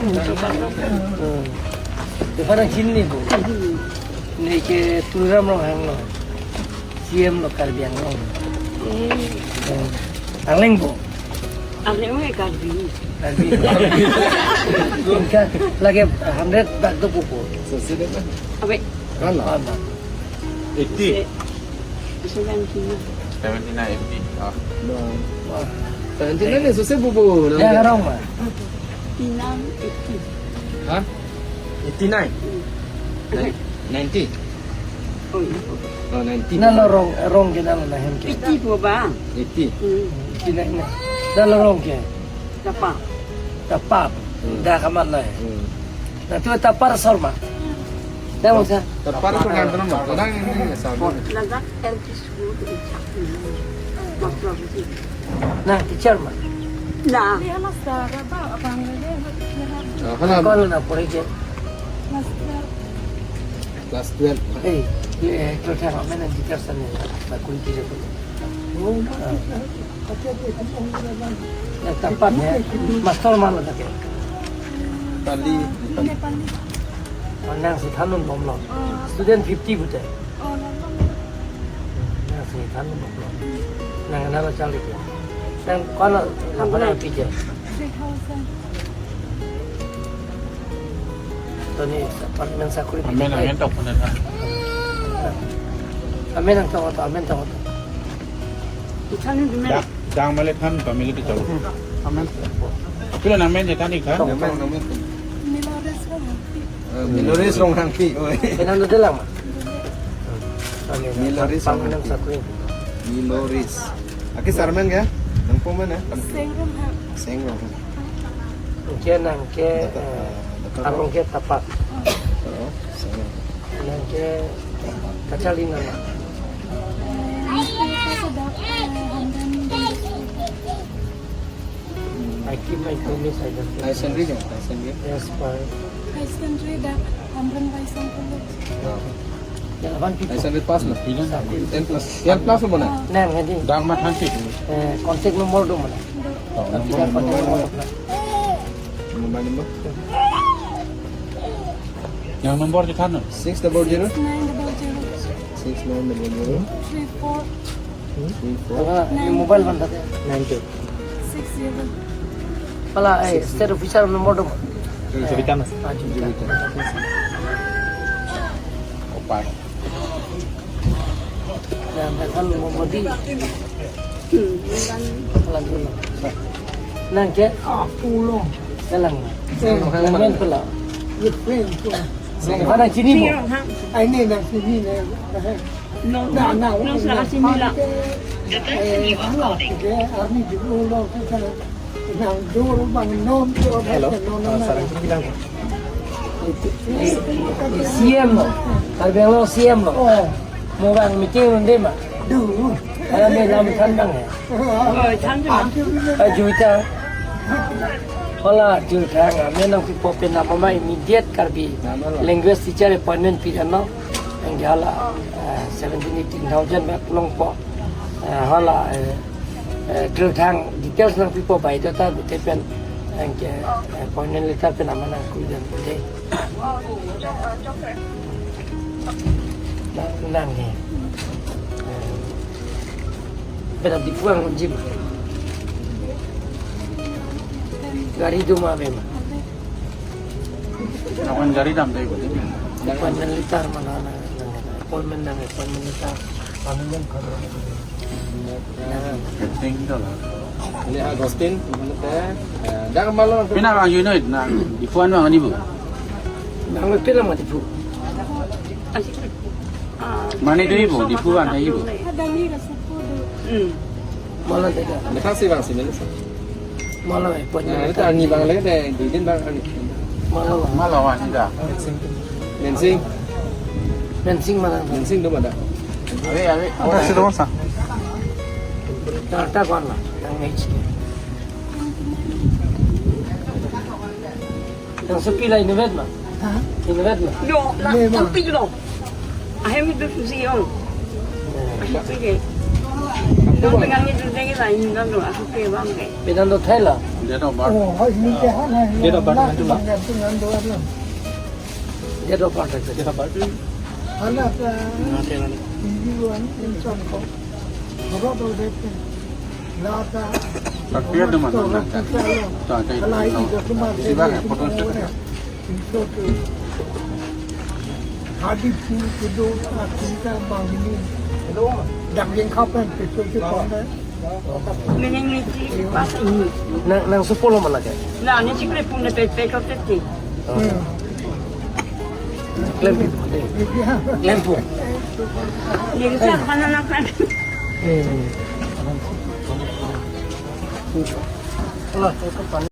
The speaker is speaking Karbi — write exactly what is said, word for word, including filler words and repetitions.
Hmm. Depan ang sini bu. Neke Tuliram Ronghang lo. C M lo Karbi Anglong. Eh. Hmm. Arleng bu. Arleng me Karbi. Karbi. Ka lake hundred bak do pupo. Abe. Kan lah. Eighty. Seventy nine. Seventy nine, eighty. Ah. Wah. Seventy nine ni sose pupo. Ya, karong ma. Pinang eighty. Hah? Eighty nine. Hmm. Nine-, ninety. Oh, iya. Oh, ninety. Nalo rong, rong ke nalo nahem ke. Eighty po ba? Eighty. Hmm. Eighty nine na. Nalo rong ke. Tapa. Tapa. Hmm. Da kamat lai. Hmm. Na tu Tapar asor ma. Da mo sa. Tapar asor kan tu nama. Kadang ini ya sama. Ladak L P school tu Chakma. Waktu aku sih. Na teacher ma. Na. Ah, hala. Kol na pore ke. Class twelve. Eh, eh, kol thang amen teacher sa ne. Na kuli teacher ko. Oh, ah. Yang Tapat ya, master ma lo ta ke. Pali. Nepali. Oh, nangsi thandun bomlo. Student fifty pute. Oh, nangsi thandun bomlo. Nang nalo chalik ya. Nang kono nang kono pije. Three thousand. Toni apartment sakuri. Amen, amen, tok pun ada. Amen ang tok, amen tok. Ikan ini gimana? Dang, dang male than, family ke chalo. Amen. Pila nang men je than ik than? Amen, amen. Milores Ronghangpi. Eh, Milores Ronghangpi, oi. Kenal dulu lang ma. Milores Ronghangpi. Sakuri. Milores. Aki sarmen ke? Nangpo men ya? Seng Ronghang. Seng Ronghang. Nangke, nangke, eh, arong ke Tapat. Oh, Seng Ronghang. Nangke kacharli nama. I keep my promise, I don't. Higher secondary ke? Higher secondary? Yes, fine. Higher secondary dak Hamren Baisong College. Oh. Delapan pitu. Higher secondary pass na? Ten plus. Ten plus lo mana? Nang, hadi. Dang mat hansi. Eh, contact number do mana? Oh, number, number, number. Mobile number? Yang number di sana. Six double zero? Six nine double zero. Six nine double zero. Three four. Three four. Apa, ini mobile mana tadi? Nine two. Six zero. Pala, eh, state official number do. Jovita mas. Ah, Jovita. Opa. Yang telepon mau mati. Hmm, kan. Nangke? Ah, pulo. Dalang. Nang men pula. Nang mana sini mo? Ai, ini nang sini ne. No, no, no, no, no, sini la. Eh, anak ke, army di pulo kita. Hello. Ah, sarang bilang. C M lo. Karbi Anglong C M lo. Oh. Mo bang meeting runde ma. Duh. Ala me lam than bang ya. Oh, than bang. Ah, Jovita. Hola, Jovita, amen nangpipo pen nama ma immediate Karbi language teacher appointment pi kan lo. Yang dia la, eh, seventeen, eighteen thousand bak longpo. Eh, hola, eh, eh, Jovita details nangpipo bai do ta bute pen, eh, ke, eh, appointment letter pen amen nangkui dan bute. Nang, nang he. Eh, pen Diphu ang jim. Gari do ma ave ma. Appointment letter mana nang, nang, appointment nang, appointment letter. Kami yang kami. Penting itu lah. Ini Agustin, eh, dah kemana? Pina bang Yunoid, nang Diphu an bang ani bu. Nang pina ma Diphu. Mane do ibu, Diphu an ibu. Ada ni rasa kudu. Hmm. Mala tega. Betang si bang si mele si. Mala, eh, puan. Nah, itu ani bang lagi deh, didin bang ani. Mala, mala. Mala wa sida. Mensing. Mensing mana? Mensing do mana? Ave, ave. Ada si rumah sa. Tata kwan la, yang H K. Nang sopi la inutvet ma? Ha? Inutvet ma? Yo, la, sopi lo. Ahem itu susi yo. Ahem itu ke. Nang pegang itu. Lagi lain dan doa aku ke bang ke. Pedan do thai la. Date of birth. Oh, ini ke hana. Date of birth na itu, la. Date of birth. Date of birth. Hana ta. Ini wan insan ko. Apa tu date? Lata. Tapi ada mana? Lata. Tak ada. Kalau itu cuma. Siapa yang potong? Hadi phu kedo ta tingka bang ini. Dak jeng kapen peso ke pon. Meneng ni si pas ini. Nang, nang supo lo mana ke? Na ni si kle pun pe pe ko tete. Hmm. Klem pi. Klem pu. Ni sa mana na kan. Eh. Ala, itu pan.